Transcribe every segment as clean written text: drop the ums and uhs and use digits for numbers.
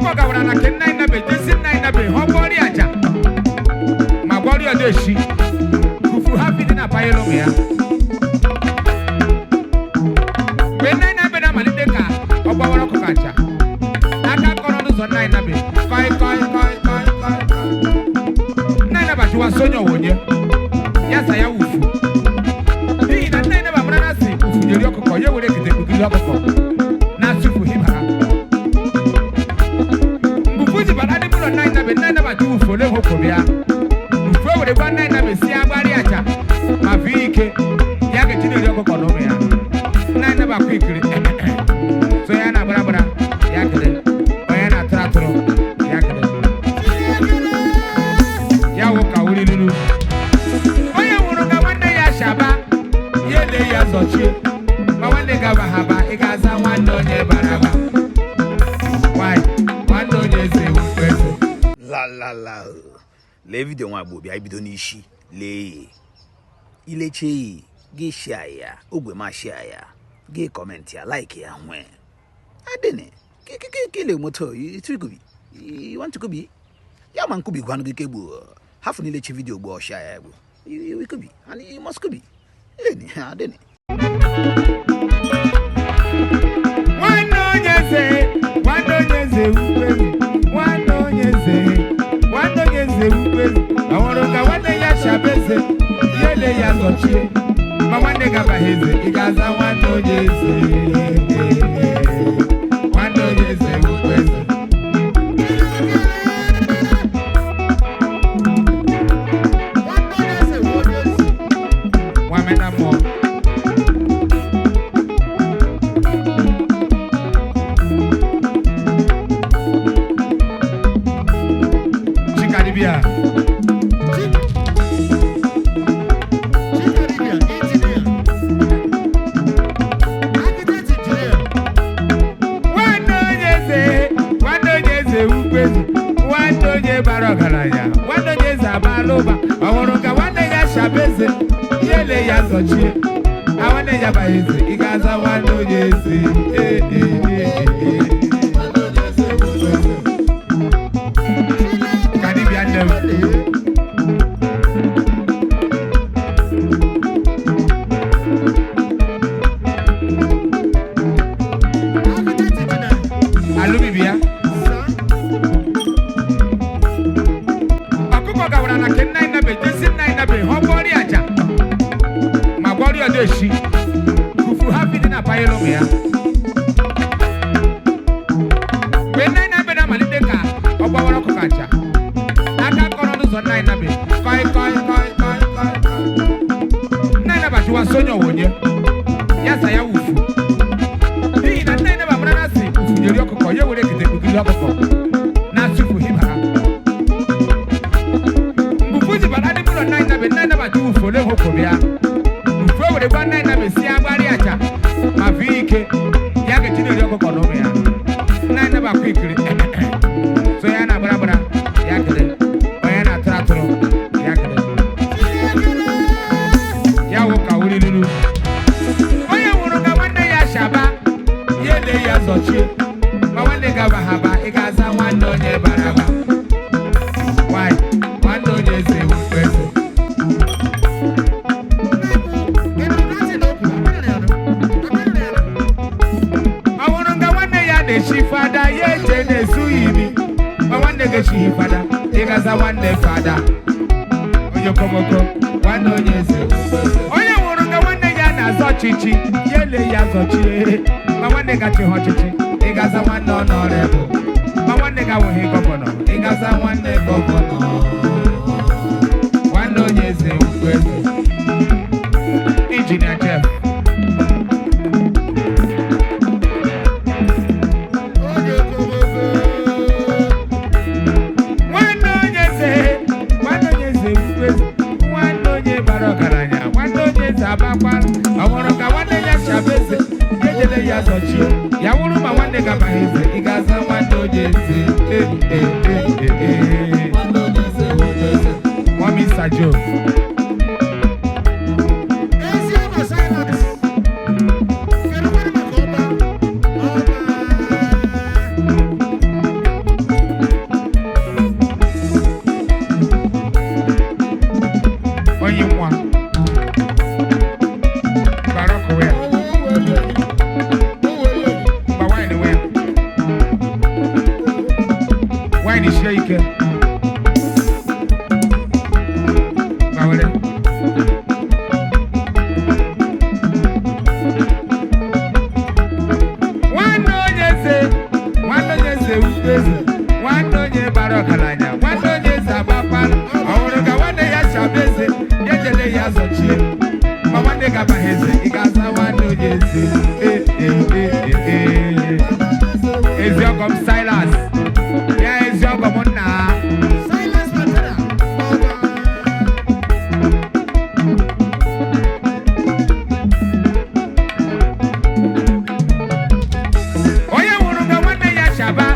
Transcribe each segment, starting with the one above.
Ọkụkọ gawara na nke nna inabe jesi nna inabe ha gwọrị aja ma gwọrị ọdeshi fufu ha fidi na payelu ụmụ ya. Mgbe nna inabe na-amalite ka ọ gbawara ọkụkọ aja, aka kọrọ n'ụzọ nna inabe kọi kọi kọi kọi kọi kọi. Nna inabe ajụwa sonye onye ya sa ya wufu, n'ihi na nna inabe amara na asị ufu nyeri ọkụkọ ya were ekete kpugiri ọkụkọ na-asụfu hibara. Mgbe ji bara n'ime ụlọ nna inabe, nna inabe ajụ wufu ole hụ ya mfe were gwa nna inabe si agbari aja ma vie ike ya ga-eji na-eri ọkụkọ n'ụmụ ya. Nna inabe akwa ikiri so ya na agbara agbara ya kere onye na-atụrụ atụrụ ya kere ya wụ ka wuri lulu. Onye nwụrụ ka nwanne ya shaba ya ele ya zọchie, ma nwanne gaba ha ba, ị ga-aza nwanne onye bara aba. Why? Nwanne onye eze wụ eze. La la la, lee video nwa agbọ bịa ibido n'isi lee ya, ileche ya, gị share ya, ogwe ma share ya, gị comment ya, like ya, nwee adịnị kele moto itikubi you want to kubi ya ma nkubi gwanụ gị kegbu hafụ niile chi video gbo share ya gbo ikubi and you must kubi eni adịnị. Nwanne onye eze, nwanne onye eze ukwu, nwanne onye eze, nwanne onye eze ukwu. Ọ hụrụ ka nwanne ya shaba eze ya ele ya zọchie, ma nwanne gabaghị eze, ị ga-aza nwanne onye eze. Nwanne onye eze ukwu eze. Nwamena mmụọ. Chikadibia. Nwanne onye eze, nwanne onye eze ukwu eze, nwanne onye bara ọgaranya, nwanne onye eze abaala ụba. Ọ hụrụ ka nwanne ya shaba eze ya ele ya zọchie, a nwanne ya baghị eze, ị ga-aza nwanne onye eze. Ee, ee, ee, ee. Ka dibịa nne m. Alụbibi ya. Ọkụkọ gawara na nke nna inabe jesi nna inabe ha gwọrị aja ma gwọrị ọdeshi fufu ha fidi na payelu ụmụ ya. Mgbe nna inabe na-amalite ka ọ gbawara ọkụkọ aja, aka kọrọ n'ụzọ nna inabe kọi kọi kọi kọi kọi kọi. Nna inabe ajụwa sonye onye ya sa ya wufu, n'ihi na nna inabe amara na asị ufu nyeri ọkụkọ ya were ekete kpugiri ọkụkọ na-asụfu hibara. Mgbe ji bara n'ime ụlọ nna inabe, nna inabe ajụ wufu ole hụ ya mfe were gwa nna inabe si agbari aja ma vie ike ya ga-eji na-eri ọkụkọ n'ụmụ ya. Nna inabe akwa ikiri so ya na agbara agbara ya kere onye na-atụrụ atụrụ ya kere ya wụ ka wuri lulu. Onye nwụrụ ka nwanne ya shaba ya ele ya zọchie, ma nwanne gaba ha ba, ị ga-aza nwanne onye bara aba. Why? Nwanne onye eze wụ eze. Ọ hụrụ nga nwanne ya na-echi fada ya eche na-esughị imi, ma nwanne ga-echighị fada, ị ga-aza nwanne fada. Onye komoko, nwanne onye eze. Onye nwụrụ nga nwanne ya na-azọ ọchịchị ya ele ya zọchie, ma nwanne gachighị ọchịchị, ị ga-aza nwanne ọnọrebụ, ma nwanne ga-awụghị gọvanọ, ị ga-aza nwanne gọvanọ. Nwanne onye eze wụ eze. Injinia Jeff. Nwanne onye eze, nwanne onye eze wụ eze, nwanne onye bara ọgaranya, nwanne onye eze abakwala. Ọ hụrụ ka nwanne ya shaba eze ya ejele ya zọchie, ya wụrụ ma nwanne gabaghị eze, ị ga-aza Gịnị sie ike? Gbawere. Nwanne onye eze, nwanne onye eze ukwu eze, nwanne onye bara ọgaranya, nwanne onye eze agbakpala. Ọ hụrụ ka nwanne ya chaba eze, ya ejele ya zọchie. Ma nwanne gị abaghị eze, ị ga-aza nwanne onye eze. Ee, ee, ee, ee, ee. Ezi ọgọ m Silas, ya ezi ọgọ m nna. Onye nwụrụ ka nwanne ya chaba,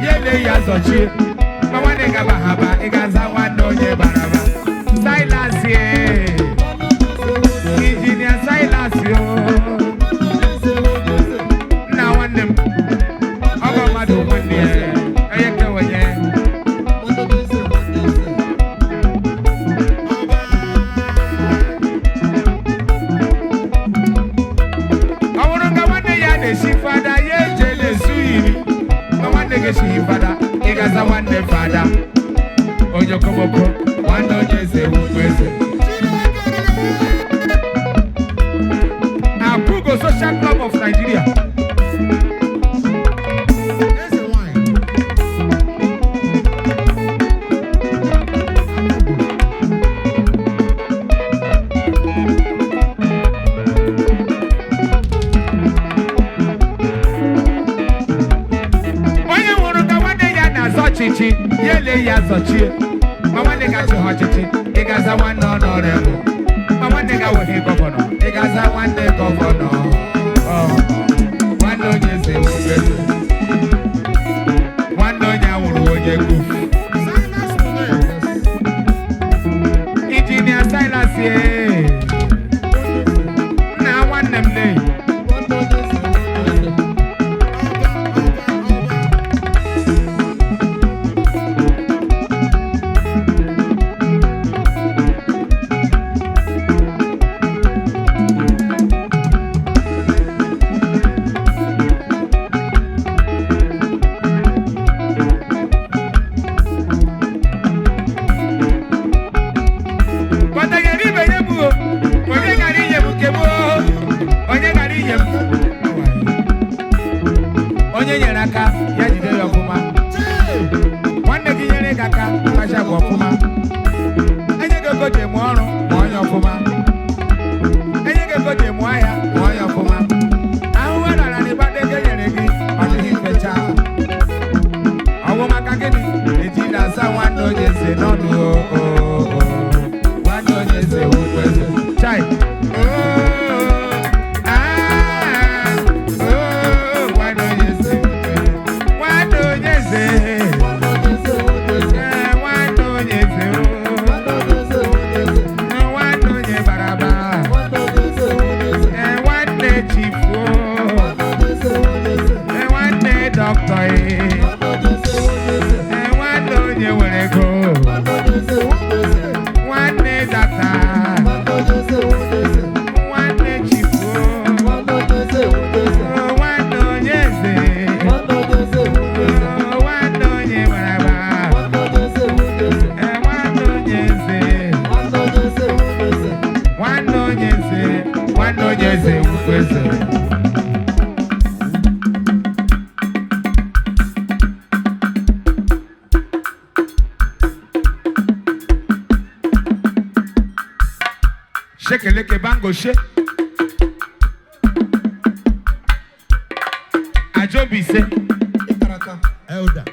ya ele ya zọchie. Ma nwanne gị abaghị aba, ị ga-aza nwanne onye bara aba. Silas ee. Injinia Silas oo. Nna nwanne m, ọgọ mmadụ nwanne ya, onye kewenye. Ọ bụrụ ka nwanne ya na-esi fada, ya eje na-esu iri. Ma nwanne gị esighị fada, ị ga-aza nwanne fada. Onye okomoko, nwanne onye eze wukwu eze. Apugo Social Club of Nigeria. Onye nwụrụ ka nwanne ya na-azọ ọchịchị, ya ele ya zọchie. Ma nwanne gị achịghị ọchịchị, ị ga-aza nwanne ọnọrebụ. Ma nwanne gị awụghị gọvanọ, ị ga-aza nwanne gọvanọ. Ọ, nwanne onye eze wuru eze. Nwanne onye anwụrụ onye gufu. Injinia Silas ee. Nna nwanne m lee. Kpọtanyere ibe nye m o. Onye gara inye m nke m o. Onye gara inye m. Onye nyere aka ya jide ya ọfụma. Nwanne gị nyere gị aka kpacha agwa ọfụma. Enye gị ego ji mụọ ọrụ mụọ ya ọfụma. Enye gị ego ji mụọ ahịa mụọ ya ọfụma. Ahụhụ a rara n'ịgbada ego e nyere gị ọ dịghị mfecha. Ọ bụ maka gịnị? Ejila asa nwanne onye eze n'ọnụ o, o, o. Nwanne onye eze wukwu eze. Chai. Oh, ah, oh, nwanne onye eze wukwu eze. Nwanne onye eze. Eh, nwanne onye eze, oh. Eh, nwanne onye bara aba. Eh, nwanne chief, oh. Eh, nwanne dọkịta, eh. Eh, nwanne onye nwere ego. Nwanne data. Nwanne chief, oh. Oh, nwanne onye eze. Oh, nwanne onye nwere aba. Eh, nwanne onye eze. Nwanne onye eze. Nwanne onye eze wukwu eze. Shekeleke bango she. Ajobise. Elder.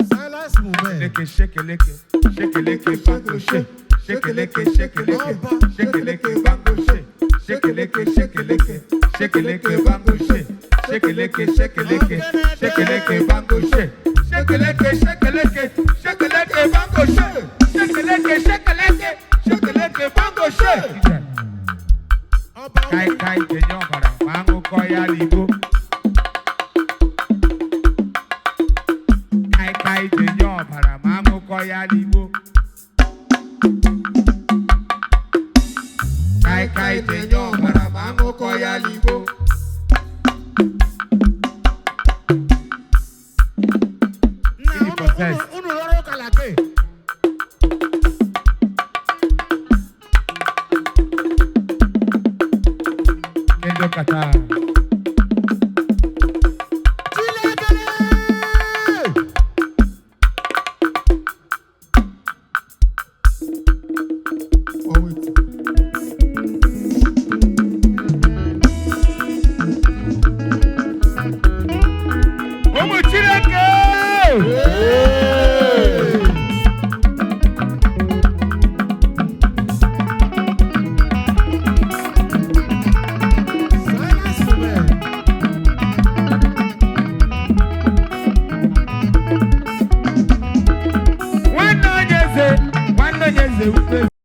Silas Mume. Leke shekeleke, shekeleke bango she. Shekeleke shekeleke, shekeleke bango she. Shekeleke shekeleke, shekeleke bango she. Shekeleke shekeleke, shekeleke bango she. Shekeleke shekeleke, shekeleke bango she. Shekeleke shekeleke, shekeleke bango she. Ọba Kai kai kenye ọbara ma aṅụkọ ya n'igbo. Kai kai kenye ọbara ma aṅụkọ ya n'igbo. Kata. Chinekele! Oh, wait. Ụmụ Chineke! Hey! Silence Mumei. Nwanne onye eze, nwanne onye eze ukwe.